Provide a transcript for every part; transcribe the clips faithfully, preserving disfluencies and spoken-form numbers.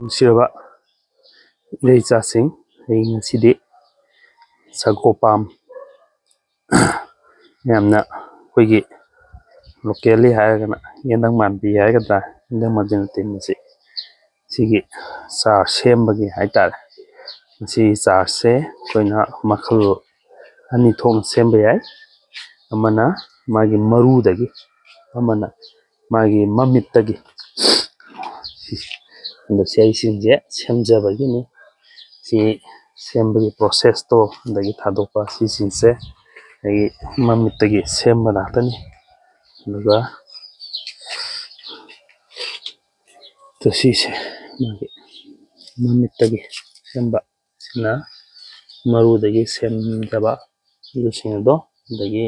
ꯅꯨꯡꯁꯤꯔꯕ ꯏꯔꯩ ꯏꯆꯥꯁꯤꯡ, ꯑꯩ ꯉꯁꯤꯗꯤ ꯁꯒꯣꯄꯥꯝ, ꯌꯥꯝꯅ ꯑꯩꯈꯣꯏꯒꯤ locally ꯍꯥꯏꯔꯒꯅ ꯌꯦꯟꯗꯪ ꯃꯥꯟꯕꯤ ꯍꯥꯏꯒꯗ꯭ꯔꯥ, ꯌꯦꯟꯗꯪ ꯃꯥꯟꯕꯤ ꯅꯠꯇꯦ, ꯃꯁꯤ ꯁꯤꯒꯤ ꯆꯥꯔ ꯁꯦꯝꯕꯒꯤ ꯍꯥꯏꯇꯥꯔꯦ꯫ ꯃꯁꯤꯒꯤ ꯆꯥꯔꯁꯦ ꯑꯩꯈꯣꯏꯅ ꯃꯈꯜ ꯑꯅꯤ ꯊꯣꯛꯅ ꯁꯦꯝꯕ ꯌꯥꯏ꯫ ꯑꯃꯅ ꯃꯥꯒꯤ ꯃꯔꯨꯗꯒꯤ, ꯑꯃꯅ ꯃꯥꯒꯤ ꯃꯃꯤꯠꯇꯒꯤ꯫ ꯑꯗꯣ ꯁꯤ ꯑꯩꯁꯤꯡꯁꯦ ꯁꯦꯝꯖꯕꯒꯤꯅꯤ꯫ ꯁꯤ ꯁꯦꯝꯕꯒꯤ process ꯇꯣ ꯑꯗꯒꯤ ꯊꯥꯗꯣꯛꯄ, ꯁꯤꯁꯤꯡꯁꯦ ꯑꯩꯒꯤ ꯃꯃꯤꯠꯇꯒꯤ ꯁꯦꯝꯕ ꯉꯥꯛꯇꯅꯤ꯫ ꯑꯗꯨꯒ ꯇꯣ ꯁꯤꯁꯦ ꯃꯥꯒꯤ ꯃꯃꯤꯠꯇꯒꯤ ꯁꯦꯝꯕ, ꯁꯤꯅ ꯃꯔꯨꯗꯒꯤ ꯁꯦꯝꯖꯕ ꯑꯗꯨꯁꯤꯡ ꯑꯗꯣ, ꯑꯗꯒꯤ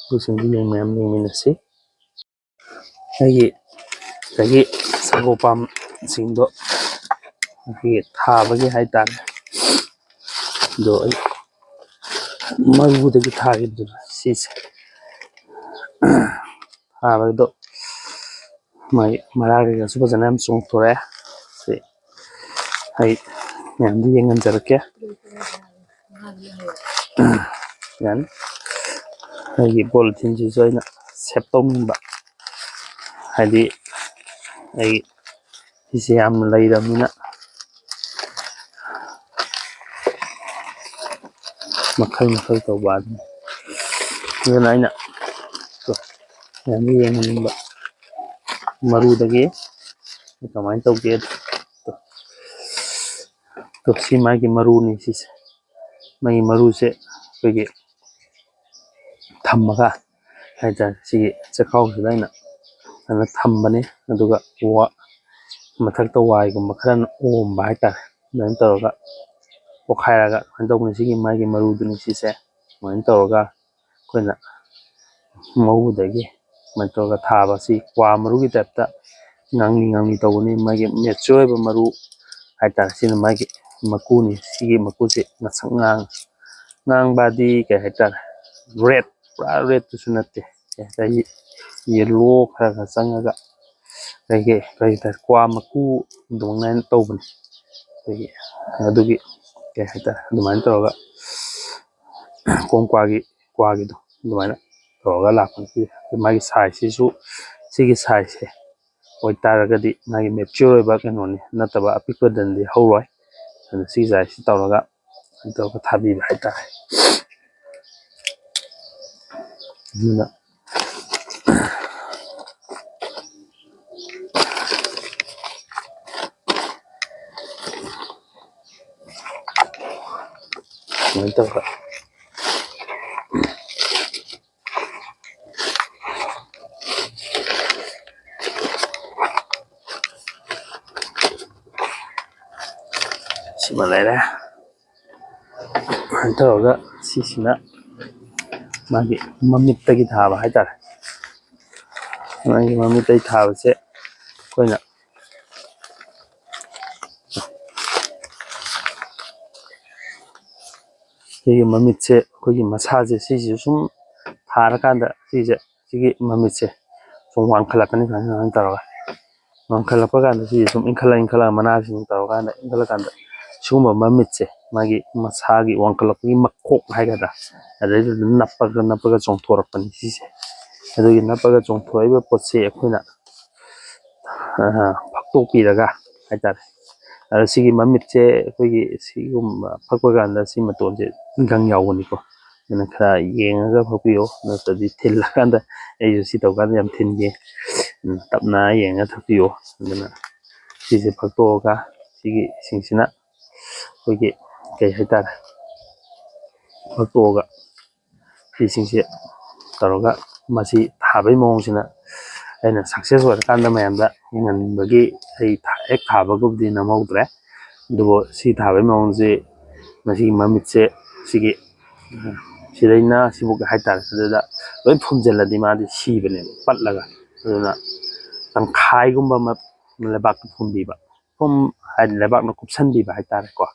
ꯑꯗꯨꯁꯤꯡꯗꯨ ꯌꯦꯡ-, ꯃꯌꯥꯝ ꯌꯦꯡꯃꯤꯟꯅꯁꯤ꯫ ꯑꯩꯒꯤ ꯉꯁꯥꯏꯒꯤ ꯁꯒꯣꯄꯥꯝꯁꯤꯡꯗꯣ ꯑꯩꯈꯣꯏꯒꯤ ꯊꯥꯕꯒꯤ ꯍꯥꯏꯇꯥꯔꯦ꯫ ꯑꯗꯣ ꯑꯩ ꯃꯔꯨꯗꯒꯤ ꯊꯥꯈꯤꯕꯗꯨꯅ ꯁꯤꯁꯦ ꯊꯥꯕꯗꯣ ꯃꯥꯒꯤ ꯃꯔꯥ ꯀꯩꯀꯥꯁꯨ ꯐꯖꯅ ꯌꯥꯝ ꯆꯣꯡꯊꯣꯔꯛꯑꯦ꯫ ꯁꯤ ꯑꯩ ꯃꯌꯥꯝꯗ ꯌꯦꯡꯍꯟꯖꯔꯛꯀꯦ꯫ ꯌꯥꯅꯤ꯫ ꯑꯩꯒꯤ polythene ꯁꯤꯁꯨ ꯑꯩꯅ save ꯇꯧꯅꯤꯡꯕ, ꯍꯥꯏꯗꯤ ꯑꯩ ꯁꯤꯁꯦ ꯌꯥꯝꯅ ꯂꯩꯔꯕꯅꯤꯅ ꯃꯈꯜ ꯃꯈꯜ ꯇꯧꯕ ꯑꯗꯨꯅꯤ꯫ ꯑꯗꯨꯅ ꯑꯩꯅ ꯇꯣ ꯃꯌꯥꯝꯗ ꯌꯦꯡꯍꯟꯅꯤꯡꯕ, ꯃꯔꯨꯗꯒꯤ ꯀꯃꯥꯏꯅ ꯇꯧꯒꯦ꯫ ꯇꯣ, ꯇꯣ, ꯁꯤ ꯃꯥꯒꯤ ꯃꯔꯨꯅꯤ꯫ ꯁꯤꯁꯦ ꯃꯥꯒꯤ ꯃꯔꯨꯁꯦ ꯑꯩꯈꯣꯏꯒꯤ ꯊꯝꯃꯒ ꯍꯥꯏꯇꯥꯔꯦ, ꯁꯤꯒꯤ ꯆꯦꯈꯥꯎꯁꯤꯗ ꯑꯩꯅ ꯐꯖꯅ ꯊꯝꯕꯅꯤ꯫ ꯑꯗꯨꯒ ꯋꯥ-, ꯃꯊꯛꯇ ꯋꯥꯏꯒꯨꯝꯕ ꯈꯔꯅ ꯑꯣꯝꯕ ꯍꯥꯏꯇꯥꯔꯦ, ꯑꯗꯨꯃꯥꯏꯅ ꯇꯧꯔꯒ ꯄꯣꯈꯥꯏꯔꯒ ꯑꯗꯨꯃꯥꯏꯅ ꯇꯧꯕꯅꯤ꯫ ꯁꯤꯒꯤ ꯃꯥꯒꯤ ꯃꯔꯨꯗꯨꯅꯤ ꯁꯤꯁꯦ꯫ ꯑꯗꯨꯃꯥꯏꯅ ꯇꯧꯔꯒ ꯑꯩꯈꯣꯏꯅ ꯃꯎꯗꯒꯤ ꯑꯗꯨꯃꯥꯏꯅ ꯇꯧꯔꯒ ꯊꯥꯕ ꯑꯁꯤ ꯀ꯭ꯋꯥ ꯃꯔꯨꯒꯤ type ꯇ ꯉꯥꯡꯂꯤ ꯉꯥꯡꯂꯤ ꯇꯧꯒꯅꯤ꯫ ꯃꯥꯒꯤ mature ꯑꯣꯏꯕ ꯃꯔꯨ ꯍꯥꯏꯇꯥꯔꯦ, ꯁꯤꯅ ꯃꯥꯒꯤ ꯃꯀꯨꯅꯤ꯫ ꯁꯤꯒꯤ ꯃꯀꯨꯁꯦ ꯉꯁꯪ ꯉꯥꯡ-, ꯉꯥꯡꯕꯗꯤ ꯀꯩ ꯍꯥꯏꯇꯥꯔꯦ, red, ꯄꯨꯔꯥ red ꯇꯨꯁꯨ ꯅꯠꯇꯦ, ꯀꯩ ꯍꯥꯏꯇꯥꯔꯦ, yellow ꯈꯔ ꯈꯔ ꯆꯪꯉꯒ ꯀꯩꯒꯤ ꯀꯩ ꯍꯥꯏꯇꯥꯔꯦ, ꯀ꯭ꯋꯥ ꯃꯀꯨ ꯑꯗꯨꯃꯥꯏꯅ ꯇꯧꯕꯅꯤ꯫ ꯑꯩꯈꯣꯏꯒꯤ ꯑꯗꯨꯒꯤ ꯀꯩ ꯍꯥꯏꯇꯥꯔꯦ, ꯑꯗꯨꯃꯥꯏꯅ ꯇꯧꯔꯒ ꯀꯣꯡꯀ꯭ꯋꯥꯒꯤ, ꯀ꯭ꯋꯥꯒꯤꯗꯣ ꯑꯗꯨꯃꯥꯏꯅ ꯇꯧꯔꯒ ꯂꯥꯛꯄꯅꯤ꯫ ꯃꯥꯒꯤ ꯁꯥꯏꯖꯁꯤꯁꯨ, ꯁꯤꯒꯤ ꯁꯥꯏꯖꯁꯦ ꯑꯣꯏꯇꯥꯔꯒꯗꯤ ꯃꯥꯒꯤ ꯃꯦꯆ꯭ꯌꯣꯔ ꯑꯣꯏꯕ ꯀꯩꯅꯣꯅꯤ, ꯅꯠꯇꯕ ꯑꯄꯤꯛꯄꯗꯅꯗꯤ ꯍꯧꯔꯣꯏ꯫ ꯑꯗꯨꯅ ꯁꯤꯒꯤ ꯁꯥꯏꯖꯁꯤ ꯇꯧꯔꯒ, ꯇꯧꯔꯒ ꯊꯥꯕꯤꯕ ꯍꯥꯏꯇꯥꯔꯦ꯫ ꯑꯗꯨꯅ ꯁꯨꯃꯥꯏꯅ ꯇꯧꯔꯒ ꯁꯤꯃ ꯂꯩꯔꯦ꯫ ꯑꯗꯨꯃꯥꯏꯅ ꯇꯧꯔꯒ ꯁꯤꯁꯤꯅ ꯃꯥꯒꯤ ꯃꯃꯤꯠꯇꯒꯤ ꯊꯥꯕ ꯍꯥꯏꯇꯥꯔꯦ꯫ ꯃꯥꯒꯤ ꯃꯃꯤꯠꯇꯒꯤ ꯊꯥꯕꯁꯦ ꯑꯩꯈꯣꯏꯅ ꯁꯤꯒꯤ ꯃꯃꯤꯠꯁꯦ, ꯑꯩꯈꯣꯏꯒꯤ ꯃꯁꯥꯁꯦ ꯁꯤꯁꯤꯁꯨ ꯁꯨꯝ ꯊꯥꯔꯀꯥꯟꯗ ꯁꯤꯁꯦ, ꯁꯤꯒꯤ ꯃꯃꯤꯠꯁꯦ ꯁꯨꯝ ꯋꯥꯡꯈꯠꯂꯛꯀꯅꯤ, ꯁꯨꯃꯥꯏꯅ, ꯁꯨꯃꯥꯏꯅ ꯇꯧꯔꯒ꯫ ꯋꯥꯡꯈꯠꯂꯛꯄ ꯀꯥꯟꯗ ꯁꯤꯁꯦ ꯁꯨꯝ ꯏꯟꯈꯠꯂ ꯏꯟꯈꯠꯂꯒ, ꯃꯅꯥꯁꯤꯡ ꯇꯧꯔꯀꯥꯟꯗ ꯏꯟꯈꯠꯂꯀꯥꯟꯗ ꯁꯤꯒꯨꯝꯕ ꯃꯃꯤꯠꯁꯦ, ꯃꯥꯒꯤ ꯃꯁꯥꯒꯤ ꯋꯥꯡꯈꯠꯂꯛꯄꯒꯤ ꯃꯈꯣꯛ ꯍꯥꯏꯒꯗ꯭ꯔꯥ, ꯑꯗꯩꯗꯨꯗ ꯅꯞꯄꯒ ꯅꯞꯄꯒ ꯆꯣꯡꯊꯣꯔꯛꯄꯅꯤ ꯁꯤꯁꯦ꯫ ꯑꯗꯨꯒꯤ ꯅꯞꯄꯒ ꯆꯣꯡꯊꯣꯔꯛꯏꯕ ꯄꯣꯠꯁꯦ ꯑꯩꯈꯣꯏꯅ ꯐꯛꯇꯣꯛꯄꯤꯔꯒ ꯍꯥꯏꯇꯥꯔꯦ꯫ ꯑꯗꯣ ꯁꯤꯒꯤ ꯃꯃꯤꯠꯁꯦ ꯑꯩꯈꯣꯏꯒꯤ ꯁꯤꯒꯨꯝꯕ ꯐꯛꯄ ꯀꯥꯟꯗ ꯁꯤ ꯃꯇꯣꯟꯁꯦ ꯒꯪ ꯌꯥꯎꯕꯅꯤꯀꯣ꯫ ꯑꯗꯨꯅ ꯈꯔ ꯌꯦꯡꯉꯒ ꯐꯛꯄꯤꯌꯣ, ꯅꯠꯇ꯭ꯔꯗꯤ ꯊꯤꯜꯂꯀꯥꯟꯗ, ꯑꯩꯁꯨ ꯁꯤ ꯇꯧꯀꯥꯟꯗ ꯌꯥꯝ ꯊꯤꯟꯒꯦ꯫ ꯎꯝ, ꯇꯞꯅ ꯌꯦꯡꯉꯒ ꯊꯛꯄꯤꯌꯣ꯫ ꯑꯗꯨꯅ ꯁꯤꯁꯦ ꯐꯛꯇꯣꯛꯑꯒ ꯁꯤꯒꯤ ꯏꯁꯤꯡꯁꯤꯅ ꯑꯩꯈꯣꯏꯒꯤ ꯀꯩ ꯍꯥꯏꯇꯥꯔꯦ, ꯐꯛꯇꯣꯛꯑꯒ ꯐꯤꯁꯤꯡꯁꯦ ꯇꯧꯔꯒ ꯃꯁꯤ ꯊꯥꯕꯒꯤ ꯃꯑꯣꯡꯁꯤꯅ ꯑꯩꯅ ꯁꯛꯁꯦꯁ ꯑꯣꯏꯔꯀꯥꯟꯗ ꯃꯌꯥꯝꯗ ꯌꯦꯡꯍꯟꯕꯒꯤ ꯑꯩ ꯊꯥ-, ꯍꯦꯛ ꯊꯥꯕꯒꯕꯨꯗꯤ ꯅꯝꯍꯧꯗ꯭ꯔꯦ꯫ ꯑꯗꯨꯕꯨ ꯁꯤ ꯊꯥꯕꯒꯤ ꯃꯑꯣꯡꯁꯤ ꯃꯁꯤꯒꯤ ꯃꯃꯤꯠꯁꯦ ꯁꯤꯒꯤ, ꯁꯤꯗꯩꯅ ꯁꯤꯕꯨꯛ ꯍꯥꯏꯇꯥꯔꯦ, ꯑꯗꯨꯗ ꯂꯣꯏ ꯐꯨꯝꯖꯤꯜꯂꯗꯤ ꯃꯥꯗꯤ ꯁꯤꯕꯅꯦꯕ, ꯄꯠꯂꯒ꯫ ꯑꯗꯨꯅ ꯇꯪꯈꯥꯏꯒꯨꯝꯕ ꯑꯃ ꯂꯩꯕꯥꯛꯇ ꯐꯨꯝꯕꯤꯕ, ꯐꯨꯝ ꯍꯥꯏꯗꯤ ꯂꯩꯕꯥꯛꯅ ꯀꯨꯞꯁꯟꯕꯤꯕ ꯍꯥꯏꯇꯥꯔꯦꯀꯣ꯫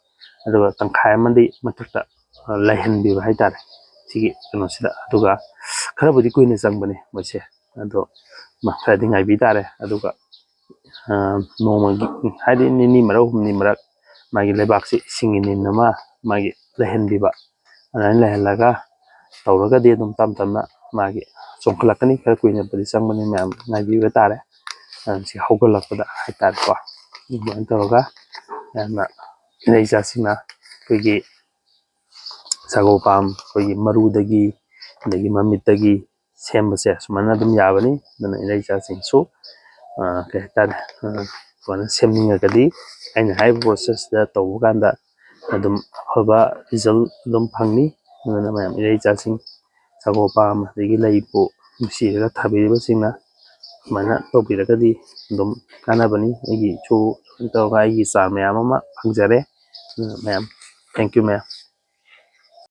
ꯑꯗꯨꯒ ꯇꯪꯈꯥꯏ ꯑꯃꯗꯤ ꯃꯊꯛꯇ, ꯑ, ꯂꯩꯍꯟꯕꯤꯕ ꯍꯥꯏꯇꯥꯔꯦ, ꯁꯤꯒꯤ ꯀꯩꯅꯣꯁꯤꯗ꯫ ꯑꯗꯨꯒ ꯈꯔꯕꯨꯗꯤ ꯀꯨꯏꯅ ꯆꯪꯕꯅꯦ ꯃꯣꯏꯁꯦ, ꯑꯗꯣ ꯃ-, ꯈꯔꯗꯤ ꯉꯥꯏꯕꯤ ꯇꯥꯔꯦ꯫ ꯑꯗꯨꯒ ꯅꯣꯡꯃꯒꯤ, ꯍꯥꯏꯗꯤ ꯅꯤꯅꯤ ꯃꯔꯛ ꯍꯨꯝꯅꯤ ꯃꯔꯛ ꯃꯥꯒꯤ ꯂꯩꯕꯥꯛꯁꯤ ꯏꯁꯤꯡ ꯏꯅꯤꯟ ꯑꯃ ꯃꯥꯒꯤ ꯂꯩꯍꯟꯕꯤꯕ, ꯑꯗꯨꯃꯥꯏꯅ ꯂꯩꯍꯜꯂꯒ ꯇꯧꯔꯒꯗꯤ ꯑꯗꯨꯝ ꯇꯞ ꯇꯞꯅ ꯃꯥꯒꯤ ꯆꯣꯡꯈꯠꯂꯛꯀꯅꯤ꯫ ꯈꯔ ꯀꯨꯏꯅꯕꯨꯗꯤ ꯆꯪꯕꯅꯤ, ꯃꯌꯥꯝ ꯉꯥꯏꯕꯤꯕ ꯇꯥꯔꯦ꯫ ꯁꯤ ꯍꯧꯒꯠꯂꯛꯄꯗ ꯍꯥꯏꯇꯥꯔꯦꯀꯣ꯫ ꯑꯗꯨꯃꯥꯏꯅ ꯇꯧꯔꯒ ꯌꯥꯝꯅ ꯏꯆꯥꯁꯤꯡꯅ ꯑꯩꯈꯣꯏꯒꯤ ꯁꯥꯒꯣꯜ ꯄꯥꯝ ꯑꯩꯈꯣꯏꯒꯤ ꯃꯔꯨꯗꯒꯤ, ꯑꯗꯒꯤ ꯃꯃꯤꯠꯇꯒꯤ ꯁꯦꯝꯕꯁꯦ ꯁꯨꯃꯥꯏꯅ ꯑꯗꯨꯝ ꯌꯥꯕꯅꯤ꯫ ꯑꯗꯨꯅ ꯏꯆꯥꯁꯤꯡꯁꯨ ꯀꯩ ꯍꯥꯏꯇꯥꯔꯦ, ꯁꯨꯃꯥꯏꯅ ꯁꯦꯝꯅꯤꯡꯉꯒꯗꯤ ꯑꯩꯅ ꯍꯥꯏꯔꯤꯕ ꯄ꯭ꯔꯣꯁꯦꯁꯁꯤꯗ ꯇꯧꯕ ꯀꯥꯟꯗ ꯑꯗꯨꯝ ꯑꯐꯕ ꯔꯤꯖꯜ ꯑꯗꯨꯝ ꯐꯪꯅꯤ꯫ ꯑꯗꯨꯅ ꯃꯌꯥꯝ ꯏꯆꯥꯁꯤꯡ ꯁꯥꯒꯣꯜ ꯄꯥꯝ ꯑꯗꯒꯤ ꯂꯩꯕꯨ ꯅꯨꯡꯁꯤꯔꯒ ꯊꯥꯕꯤꯔꯤꯕꯁꯤꯡꯅ ꯁꯨꯃꯥꯏꯅ ꯇꯧꯕꯤꯔꯒꯗꯤ ꯑꯗꯨꯝ ꯀꯥꯟꯅꯕꯅꯤ꯫ ꯑꯩꯒꯤꯁꯨ ꯁꯨꯃꯥꯏꯅ ꯇꯧꯔꯒ ꯑꯩꯒꯤ ꯆꯥꯔ ꯃꯌꯥꯝ ꯑꯃ ꯐꯪꯖꯔꯦ꯫ ꯑꯗꯨꯅ ꯃꯌꯥꯝ, thank you ꯃꯌꯥꯝ꯫